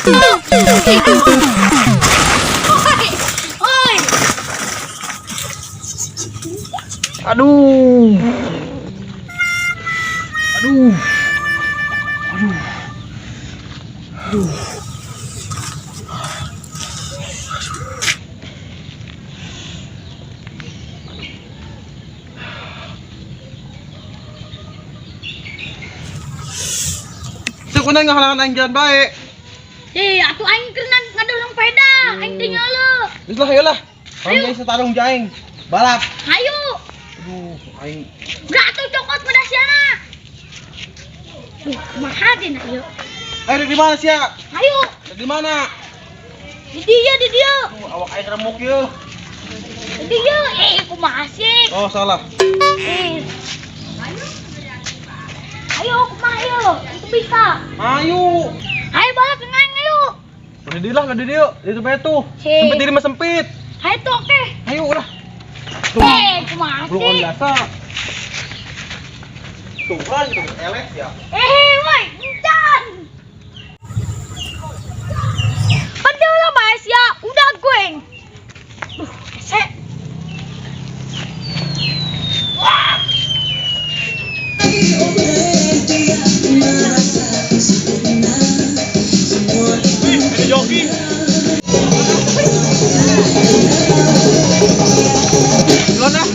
Oi, oi. Aduh. Aduh. Aduh. Aduh. Sekunan nga halangan aing jalan bae. Eh, atuh aing keur ngadolong peda, aing teh ngeuleuh. Geus lah, ayo lah. Kalau aing satarung jeung aing. Balap. Hayu. Aduh, aing Udah atuh cokot pada siana. Duh, kumaha deh na ieu. Eh, di mana sia? Hayu. Di mana? Di dieu, di dieu. Aduh, awak aing remuk yeuh. Di dieu. Eh, kumaha sih? Oh, salah. Eh. Ayo, kumaha ieu? Itu bisa. Ayo. Ayo balap dengan aing ayo. Udah di lah, udah di dieu. Di tempat tuh. Hei. Sempit diri mah sempit. Ayo tuh oke. Ayo lah. Tuh. Eh, kumaha Belum sih? biasa. Tuh kan gitu, eleh ya. Eh, woi, encan. Padahal lah baes ya, udah gue. Duh, hese. Wah. Wih, ada joki. Duluan ah.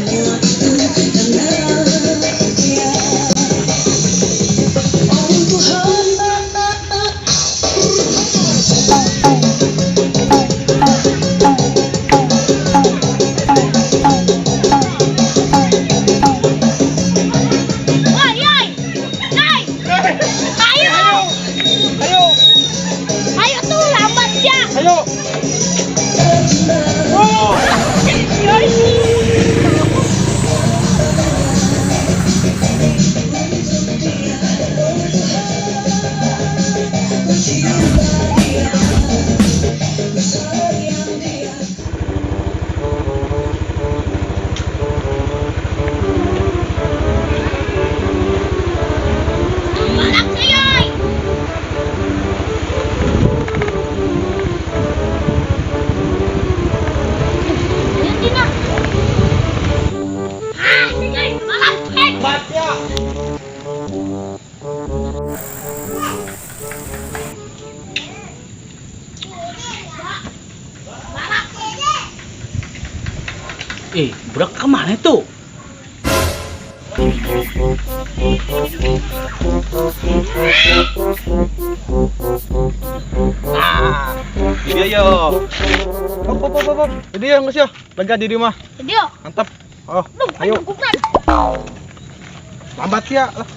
Woi, yoi. Yoi. Ayo. Ayo. Ayo tuh lambat ya. Ayo. Oh. Yoi. Balap sih, yoi. Ayo, Tina. Ah, sih, yoi. Balap, eh. Lambat ya. Balap. Eh, budak kemana itu? Ah, dia yo. Hop, hop, hop, hop. Jadi ya, geus ya. Lega di rumah. Jadi yo. Mantap. Oh, Duh, ayo. bukan. Lambat ya lah.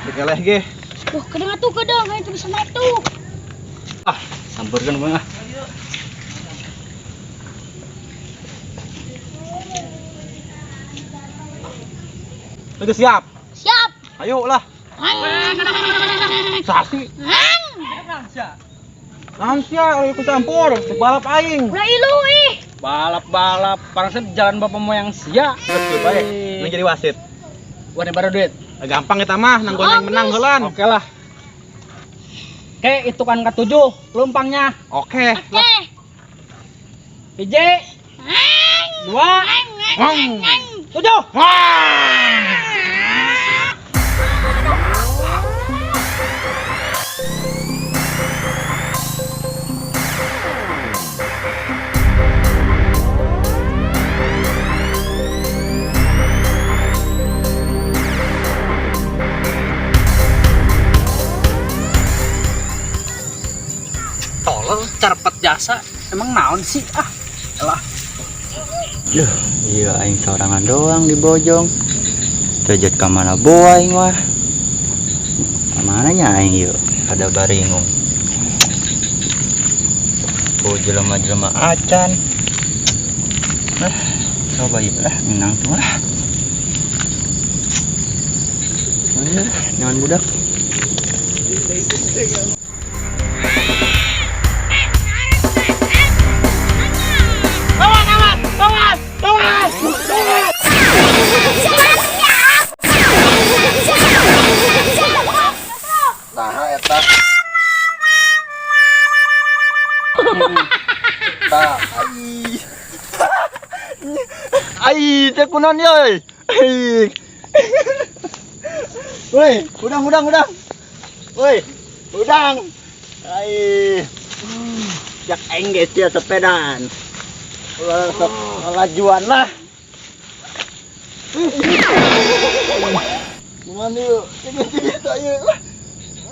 Dikeleh ge. Wah, kedeng atuh kedeng, ayo tuh bisa naik tuh. Ah, sampeurkeun bang ah. Udah siap? Siap. Ayo lah. Sasi. Naon sia ikut campur, balap aing. Udah ilu ih. Balap-balap, parang jalan bapak moyang sia. Geus bae, nang jadi wasit. Wah, baru duit. Gampang kita mah, nang yang menang heulan. Oke lah. Oke, itu kan ketujuh, lumpangnya. Oke. Oke. Hiji, dua, Wong. tujuh. Wah. Tolol, carpet jasa. Emang naon sih? Ah, elah. Duh, iya aing sorangan doang di bojong. Terjat ka mana boa aing mah. Kamana nya aing yeuh? Ada baringung. Oh, jelema-jelema acan. Lah, coba yeuh lah menang tuh lah. Mana nyaman budak. Nah, eta. Kunaon yeuy? Woi, udang udang udang. Woi, udang. Ai. Cek aing geus sia sepedaan. Ulah sok lajuan lah. Gimana yuk? Ini bisa yuk.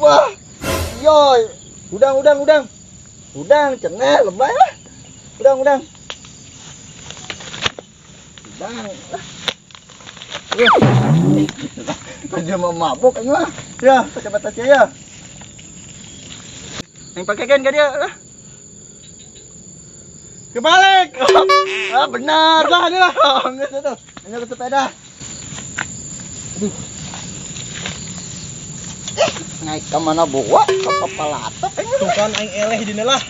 Wah. Yoy. Udang udang udang. Udang cenah lebay lah. Udang udang. Udang. Kerja mau mabuk ini mah. Ya, pakai batas ya. Yang pakai kan ke dia lah. Kebalik. Ah, benar. Lah, ini lah. Oh, enggak tuh. Ini ke sepeda. Aduh. Eh, naik ke mana bawa? Ke pepelatok ini. Tuh kan aing eleh dina lah.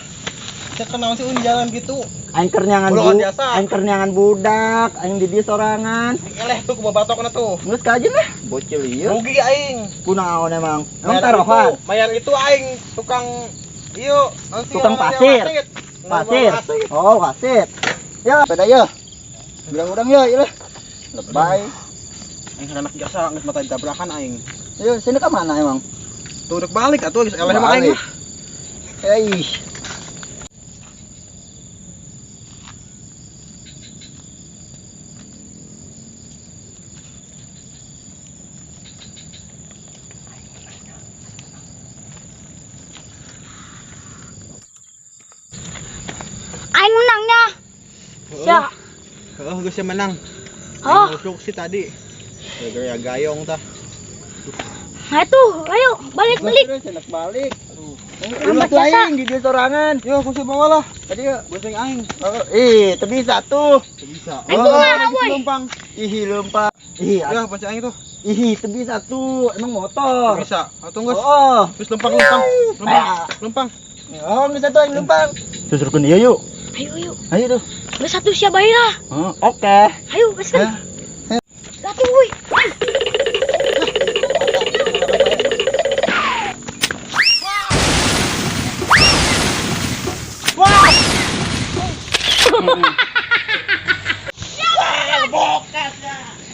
Cek kenaon sih un jalan gitu. Aing keur neangan Ulah bu, biasa. aing keur neangan budak, aing di dieu sorangan. Aing eleh tuh ku babatokna tuh. Geus kajen lah, bocil ieu. Rugi aing. Kunaon emang? Emang Bayar taruhan? itu, bayar itu aing tukang iyo, naon sih Tukang namanya, pasir. wasit. Pasir. Wasit. Oh, wasit. Ya, sepeda ya. Udang-udang ya, ieu lah. Lebay. Aing anak jasa geus mata ditabrakan aing. Ayo, sini ke mana emang? Tuh udah balik atuh geus eleh mah aing. Balik. Eh. Aing menangnya. Sia. Heeh, geus sia menang. Oh. Aing ngusuk sih tadi. Gara-gara gayong tah. Nah itu, ayo balik balik. Terus enak balik. Lambat Aduh, jasa. aing di dieu sorangan. Yo, ku bawa lah. Tadi ya. Goseng aing. Oh, ih, teu bisa tuh. Teu bisa. Aing kumaha, woi? Lempang. Ih, lompat. Ih, Ya, pancing aing tuh. ih, teu bisa tuh. Emang motor. Teu bisa. Atuh geus. Oh. Terus lempang lempang. Lempang. Ah. Lempang. Oh, bisa tuh aing lempang. Susurkeun ieu yuk. Ayo ayo. Ayo tuh. Geus satu sia bae lah. Oh, oke. Ayo gaskeun. Satu woi.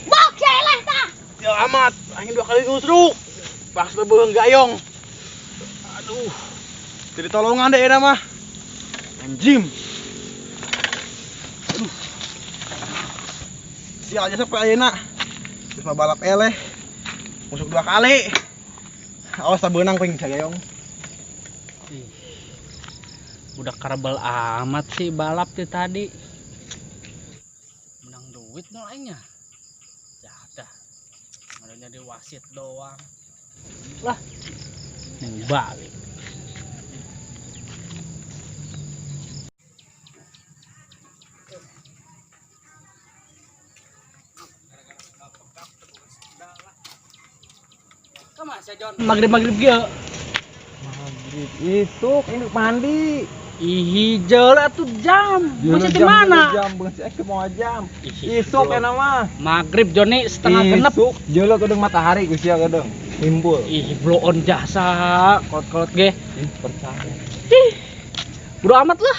Bok sia eleh tah. Ya amat, aing dua kali ngusruk. Pas leubeung gayong. Aduh. Jadi tolongan deh era mah. Anjim. Aduh. Sial aja sampai ayeuna. Terus mah balap eleh. Musuk dua kali. Awas tak beunang ping gayong. Ih, budak karabel amat sih balap tuh tadi. Menang duit no aingnya. Ya dah. Malah jadi wasit doang. Lah. Yang balik. Maghrib-maghrib ge. Maghrib itu ini mandi. Ih, jeul atuh jam. Masih di mana? Jam, beung si mau jam. Ih, Isuk ya nama. Maghrib Joni 5.30. Isuk jeuleuh kedeng matahari ku sia kedeng. Timbul. Ih, blow on jasa, kolot-kolot ge. Ih, percaya. Ih, bodo amat lah.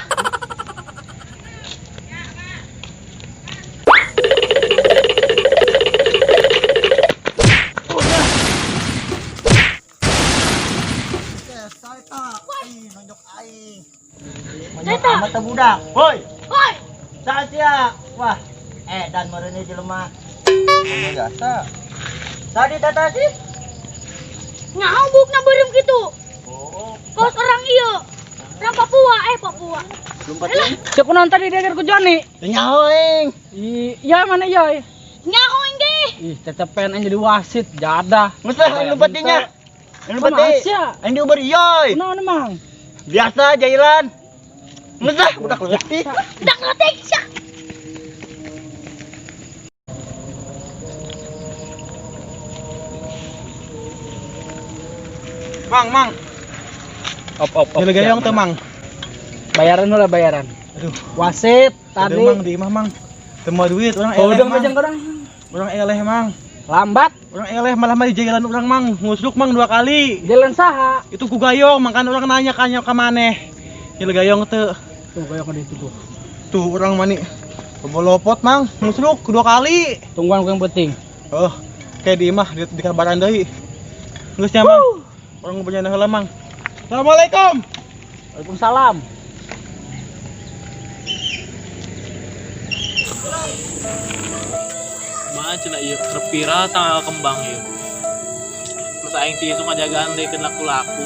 Nonjok aing. Teta. Amat teh budak. Woi, Woi, saha sia? Wah, eh dan meureun jelema. Ngomong jasa. Tadi tata sih. nyaho buukna beureum kitu. Oh, Kos orang ieu. Orang Papua, eh Papua. lompat ya. Cek kunaon tadi diajar ku Joni? Nyaho aing. Ih, iya mana iya? Nyaho aing ge. Ih, cecepen aing jadi wasit, jadah. Geus lah aing lompat dinya. Aing lompat Kumaha deui. sia? Aing diuber ieu. Kunaon emang? Biasa jailan. Geus lah budak leutik. Budak leutik sia. Mang, mang. Op op op. Jeuleuh gayong teu, Mang. Bayaran lah bayaran. Aduh, Wasit tadi tadi. Mang di imah, Mang. Teu mau duit urang Oh, eleh, udang Mang. bajang orang. Urang eleh, Mang. Lambat. Urang eleh malah mah di jalan urang, Mang. Ngusruk, Mang, dua kali. Jalan saha? Itu ku gayong, makanya urang nanya kanya ka maneh. Jeuleuh gayong teu. Tuh gayong di itu tuh. Tuh urang mani. Bolopot, Mang, ngusruk dua kali. Tungguan ku yang penting. Oh, kayak di imah di kabaran deui. Geus nya, Mang. Urang punya heula, Mang. Assalamualaikum. Waalaikumsalam. Mah cenah ieu keur viral tangkal kembang ieu. Masa aing tisu ngajagaan deui keur laku-laku.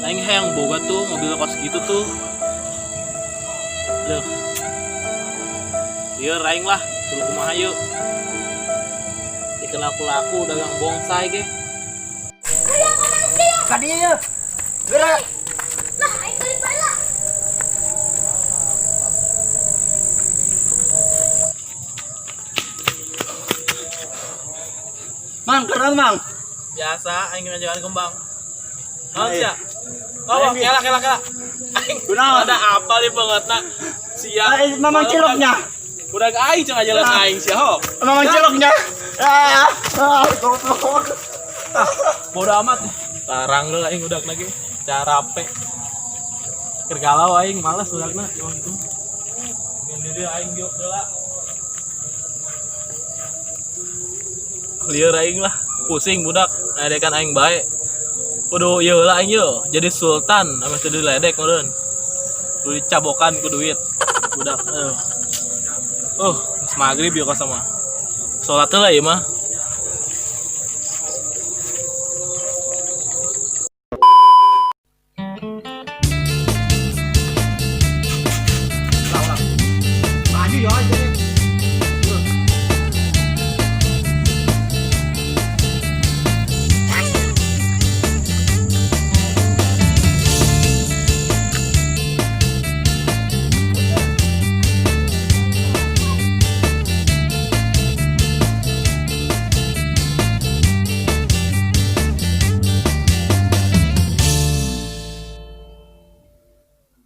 Aing hayang boga tuh mobil kos gitu tuh. Leuh. Lieur aing lah, kudu kumaha yeuh. Dikeun laku-laku dagang bonsai ge. Ka dieu ye. Geura. Lah, aing balik bae lah. Mang, keren, Mang. Biasa aing ngajagaan kembang. Naon sia? Oh, kela kela kela. Aing Kunaon? ada apa nih bangetna? Sia. Ay, mamang ciloknya. Udah aing cenah jalan aing sia ho. Mamang ciloknya. Ah, ah, goblok. Bodo amat. Tarang lu aing udah lagi. Carape. Keur galau aing males udakna emang itu. Ngan di dieu aing diuk heula. Lieur aing lah, pusing budak ngadekan aing bae. Kudu ieu heula aing yeuh, jadi sultan ame teu diledek meureun. Kudu dicabokan ku duit. Budak aduh. Geus magrib ieu kos mah. Salat heula ieu mah.